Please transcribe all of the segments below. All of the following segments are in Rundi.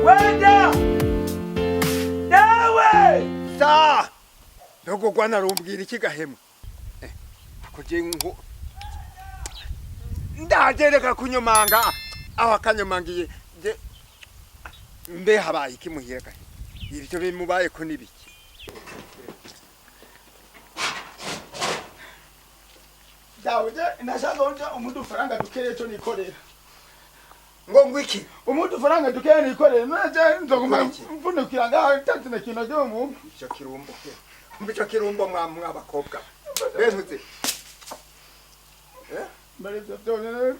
Wenda nawe Sa! Ndogo gwana rumbwira iki gahema? Eh, ako je ngo ndagereka kunyomanga aho akanyomangiye je mbe habaye iki muhira gahe? Ibyo bimubaye ko nibiki? Dawe nashaka uja umudu faranga dukeye cyo nikorera. Ngo ngwiki? Umudu faranga dukeye nikorera none je nzoguma Iki? mvunikira ngaho tatu na kintu cyo mu. Ico kirumbo. Mbe ico kirumbo mwa mw'abakobwa. Bentuze. Mbere byo byonyine.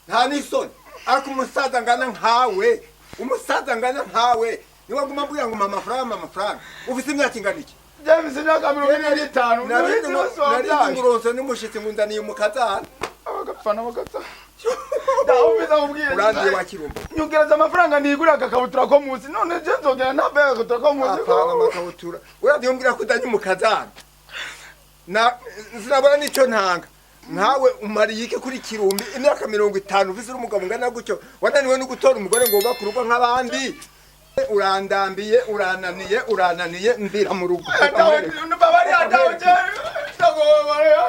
Nta n'isoni. Ariko umusaza ngana nkawe, umusaza ngana nkawe, niwe nguma mbwira ngo mpa amafaranga, mpa amafaranga. Ufise imyaka ingana iki? James imyaka 45. Narindi nguronse n'umushitsi ngo nzaniye umukazana. Abagapfana bagapfa. Dawe ubwira. Urandiye wa kirumbo. Nyongereza amafaranga nigura akakabutura ko munsi none je nzogera ntambaye agakabutura ko munsi. Apana amakabutura. Urandiye umbwira ko uzanye umukazana. Na sinabona nico ntanga. Nkawe umariye iki kuri kirumbi imyaka 50 ufise uri umugabo ungana gutyo wananiwe no gutora umugore ngo wubake urugo nk'abandi. Urandambiye, urananiye, urananiye mvira mu rugo. Dawe babarira dawe je ndagowe Mariya.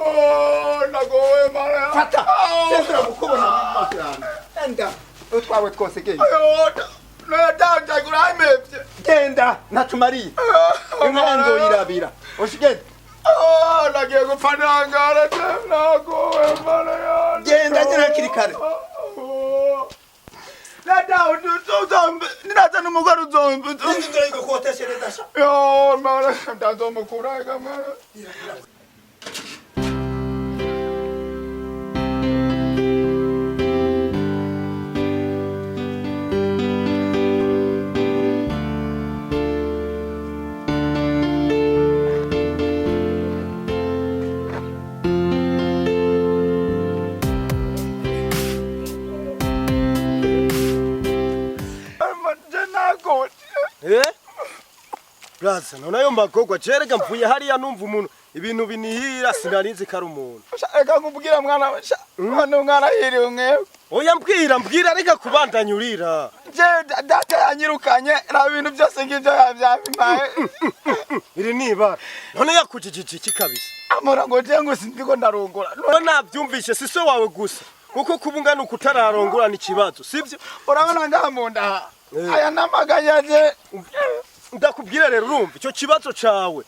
Oh, ndagowe Mariya. Fata. Sesura gukubona mu maso yanjye. Enda utwawe twose genda. Ayo, ndagowe. Genda ntatumariye. Inka yanjye uyirabira. Ushigende. Oh, nagiye gupfa ntangara je ndagowe Mariya. Genda nyine hakiri kare. Dawe uzombe ninaza n'umugore uzombe. Nzogukoteshereza sha. Yo, Mariya ndazomukura Mariya. Eh? Braza, none ayo magogwa jerega mvuye hariya numva umuntu ibintu binihira sinarinzi ko ari umuntu. Reka nkubwira mwana mwana mwana hiriwe mwewe. Oya mbwira mbwira reka kubandanya urira. Je data yanyirukanye na bintu byose ngibyo yabyabimpaye. Iri nibara. None yakujijije iki kabisa? Amora ngo je ngo sindiko ndarongora. None navyumvishe si so wawe gusa. Kuko kubungana ukutararongora ni ikibazo, sivyo? Urabona ngaha mu nda. Aya namaganya je. Ndakubwira rero urumva icyo kibazo cawe.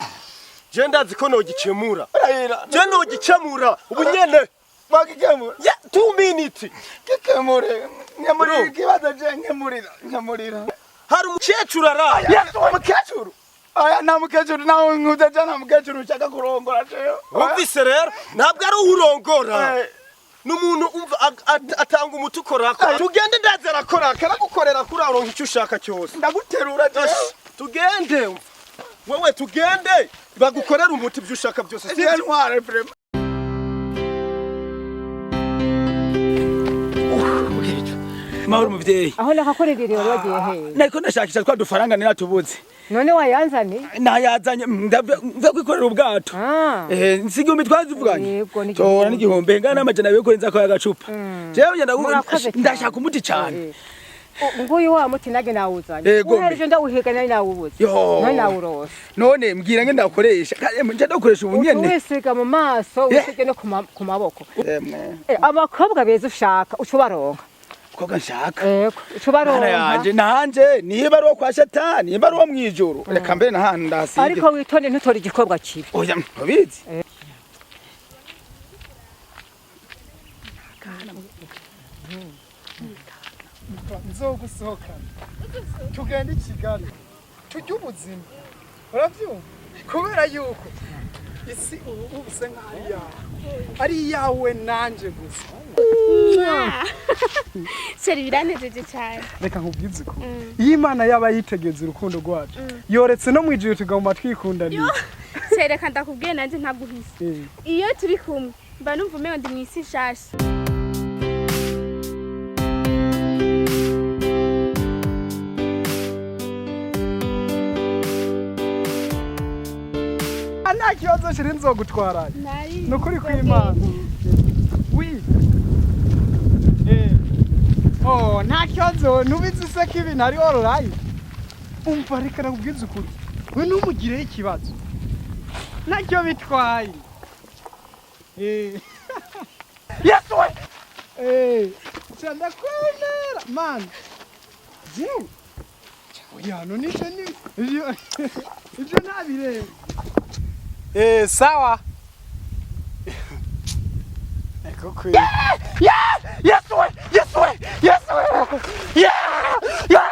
Je ndazi ko nogikemura. Urahira. Je nogikemura ubu nyene. Bagikemura. Ya 2 minutes. Gikemure. Nkemurira Urumva? ikibazo je nkemurira. Nkemurira. Hari umukecuru araye. Ya umukecuru. Aya nta mukecuru nawe nkuze je nta mukecuru ushaka kurongora je. Wumvise rero ntabwo ari uwurongora. Eh. N'umuntu umva atanga umuti ukorako. Tugende ndazi arakora akaragukorera kuri aronka icyo ushaka cyose. Ndaguterura je. Ash, tugende umva. Wewe tugende bagukorera umuti ibyo ushaka byose. Je Sivyo? ntware vraiment. Mahoro muvyeyi. Aho nakakurindiriye wari wagiye hehe? Nariko ndashakisha twa dufaranga ninatubuze. None wayanzanye? Nayazanye mva kwikorera ubwato. Ah. Eh, si igihumbi twazivuganye. Yego, ni Tora igihumbi. n'igihumbi ngana n'amajana abiri kurenza ko y'agacupa. Jewe ngenda Murakoze cyane. ndashaka umuti cyane. Nguyu wa muti nage nawuzanye. Yego, mbe. Uhereje ndawuhiga nari nawubuze. Yo. None nawurose. None mbwira nge ndakoresha. Nje ndakoresha ubu nyene. Wisiga mu maso, Yeah. wisige no ku maboko. Emwe. Abakobwa beza ushaka uca ubaronka. Koga nshaka. Yego, uca ubaronka. Mana yanje nanje niba ari uwo kwa shetani, niba ari uwo mwijuru. Reka mbere nahandi ndasige. Ariko witonde ntutore igikobwa kibi. Oya, ntubizi. Nzogusohokana tugende i Kigali turye ubuzima urabyumva kubera yuko isi ubu usa nkaho ari iyawe ari iyawe nanje gusa. Chéri biranejeje cyane. Reka nkubwize ko iyo Imana yaba yitegeza urukundo rwacu yoretse no mu ijuru tuguma twikundaniye. Chéri reka ndakubwiye nanjye ntaguhise. Iyo turi kumwe mba numva umengo ndi mw'isi nshasha. Nta kibazo chéri nzogutwarayo. Nari Ni ukuri kw'Imana. Oui. Oh, nta kibazo, ntubizi se ko ibintu ari online. Umva, reka nakubwize ukuri, we ntumugireho ikibazo, ntacyo bitwaye. Yesu we! Ca ndakwemera man, jewe oya, none ivyo ni ivyo ntabireba. Sawa. Eko kwe. Yesu we! Yesu we! Yesu we! Yeah! Yeah!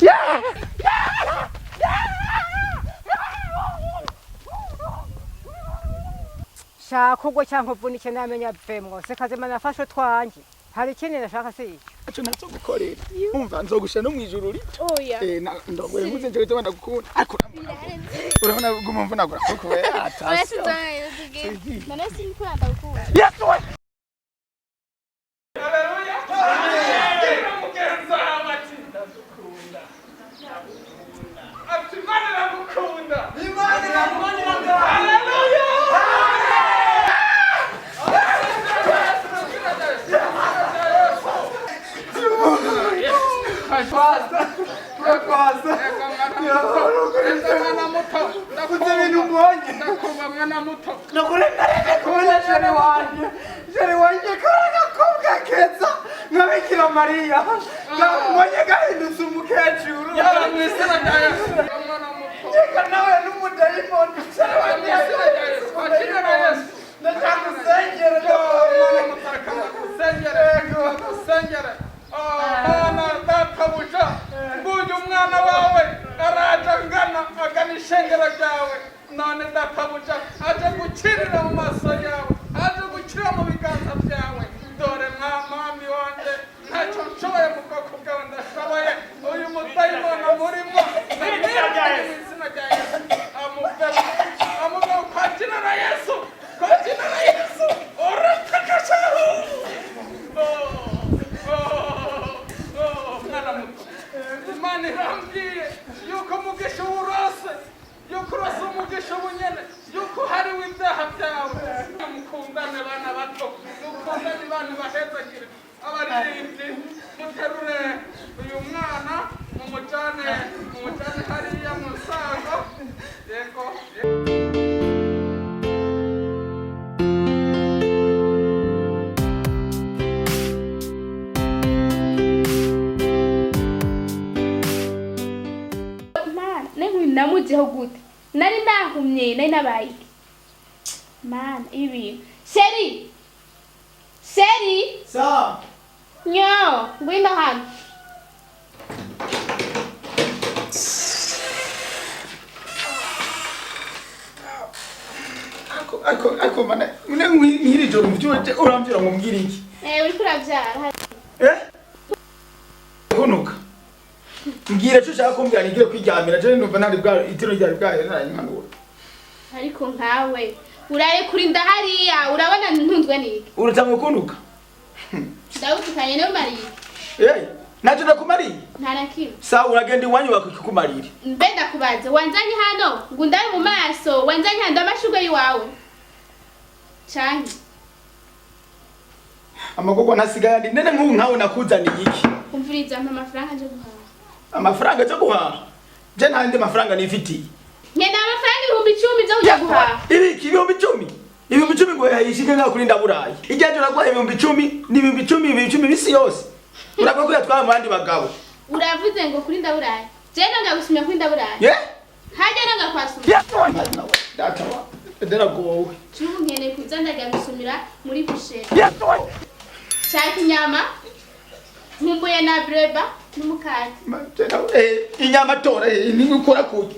Yeah! Shaka ubwo cyangwa uvunike, namenya vemwo sekazima nafashe utwanjye. Hari ikindi nashaka, si icyo. Aco nazogukorera, umva, nzogusha no mwijuru rito. Oya. Ndongoye nkuze nje gituma ndagukunda, ariko urabona guma mvunagura kuko we Oya. atasi. Sinzongera tugende none, sinikura ndagukunda. Yesu we! Mugenzi wawe ati ndagukunda, ati Imana iragukunda, Imana iragukunda, haleluya. Mwana muto, Uzi ibintu mbonye? Ndakuba mwana muto. Nukuri nareke kubona chéri wanje, chéri wanje kari agakobwa keza nka Bikira Mariya, mbonye gahindutse umukecuru. Yaba mu izina rya Yesu, mwana muto. Reka nawe n'umudayimoni, chéri wanje. Mu izina rya Yesu, kwa jina la Yesu. Ndashaka usengere. Mwana muto, reka ndagusengere, ndagusengere. Oh, Mana databuja, nguyu umwana wawe araje angana agana ishengero ryawe. None databuja, aje gukirira mu maso yawe, aje gukirira mu biganza byawe. Dore mwami wanjye, ntacyo nshoboye mu bwoko bwawe, ndashoboye uyu mudayimoni murimo ndamwirukanye mu izina rya Yesu. Amuvemo, amuvemo kwa jina la Yesu, kwa jina la Yesu. Oratakashahu. Oh, mwana muto, Imana irambwiye yuko umugisha uwurose, yuko urose umugisha ubunyene, yuko hariwe ibyaha byawe. Mukundane bana bato, mukundane, bana bahezagire. Abaririmbyi, muterure uyu mwana mumujane, mumujane hariya mu nsango. Yego. Mana, nenkuyu namujeho gute? Nari nahumye, nari nabaye iki? Mana, ibi chéri, chéri. Sawa. Nyo, ngwino hano. Ariko mana, mune nk'iri joro mvyuke uramvira ngo mbwire iki? Uriko uravyara. Kunuka mbwira icyo ushaka kumbwira, nigire kwiryamira. Je numva ntari bwa itiro ryari bwayo naranyimanura. Ariko nkawe uraye kurinda hariya, urabona ntunzwe n'iki? Urutanga kunuka. Ndawutukanye niyo mariye. Ntacyo ndakumariye. Nta na kimwe. Sawa, uragenda iwanyu bakikumarira. Mbe ndakubaze, wanzanye hano ngo undabe mu maso? Wanzanye hano amashurwe y'iwawe canke? Amagorwa ntasigaye andi nene. Nk'ubu nkawe nakuzaniye iki? Umviriza, mpa amafaranga nje guhaha. Amafaranga yo guhaha? Je nta yandi mafaranga nifitiye. Nkeneye amafaranga 10,000 byo kujya guhaha. Ibiki? 10,000? 10,000 ngo yayishike ngaho kuri ndaburayi? Ijyaje uraguha 10,000, ni 10,000, 10,000 bisi yose uravuga ko yatwara mu bandi bagabo. Uravuze ngo kuri ndaburayi? Je nanga gusumya kuri ndaburayi? Ye. Hajya nanga kwasumya. Yesu data wa ndaragowe. Cyubu nkeneye kuza ndajya gusumira muri boucherie. Yesu we! Shaka inyama, nkumbuye na breba n'umukate. Inyama tora, ni ukora kuki?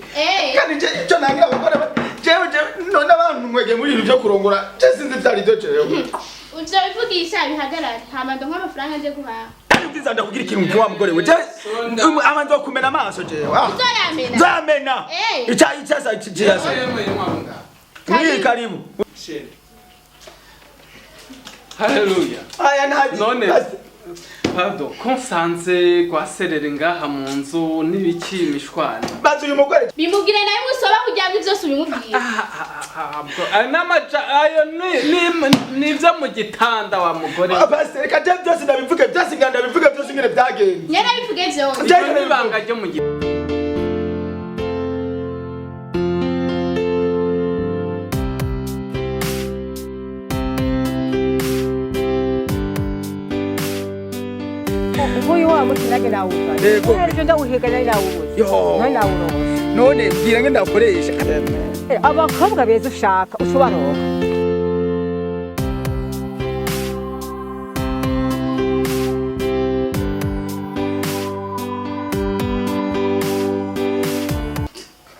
Kandi je icyo nangira abagore jewe none abantu mwege muri ibintu byo kurongora, je sinzi ivyari byo jewe. Ivyo bivugisha bihagarare, hama ndonke amafaranga nje guhaha. Kandi byiza, ndakugira ikintu kimwe wa mugore we, jewe abanza kumena amaso jewe. Uzoyamena. Nzamena. Ica icyasa cyasa. Ni karibu. Chéri. Haleluya. Aya nta None pardon, ko nsanze gwaserere ngaha mu nzu n'ibiki imishwana? Bazi uyu mugore. Bimubwire nawe, musoba kugira ngo byose ubimubwire. Ayo n'amaja ayo ni ni nivyo mu gitanda wa mugore. Pastor, reka je byose ndabivuge, byose nganda. byagenze. Nyene bivuge vyose. Iryo ni ibanga ryo mu gihe. Nguyu wa muti nanjye nawugaye. Yego. Ejo ndawuhiga nari nawubuze. Yo. Nari nawuronse. None mbwira ngo ndakoresha. Abakobwa beza ushaka uca ubaronka.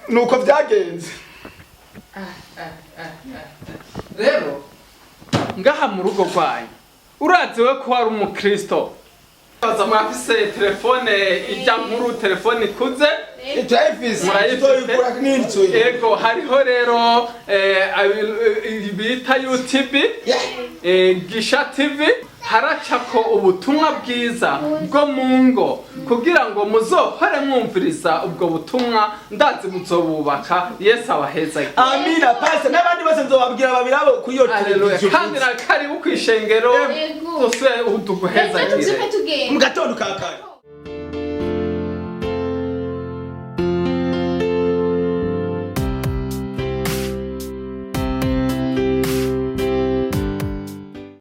Nuko byagenze. Rero ngaha mu rugo rwanyu, urazi we ko wari umukristo, baza mwafise telefone ijya nkuru, telefone ikuze. Turayifise. Murayifise? Tuzoyigura n'inzu. Ego, hariho rero bita UTB, Gisha TV, haracako ubutumwa bwiza bwo mu ngo kugira ngo muzohore mwumviriza ubwo butumwa. Ndazi buzobubaka. Yesu abahezagire. Amina, pastor, n'abandi bose nzobabwira babirabo kuri iyo Haleluya. televiziyo. Kandi na karibu kwishengero. Ego. Tuse Ejo uduguhezagire. tuvyuke tugenda. Mu gatondo ka kare.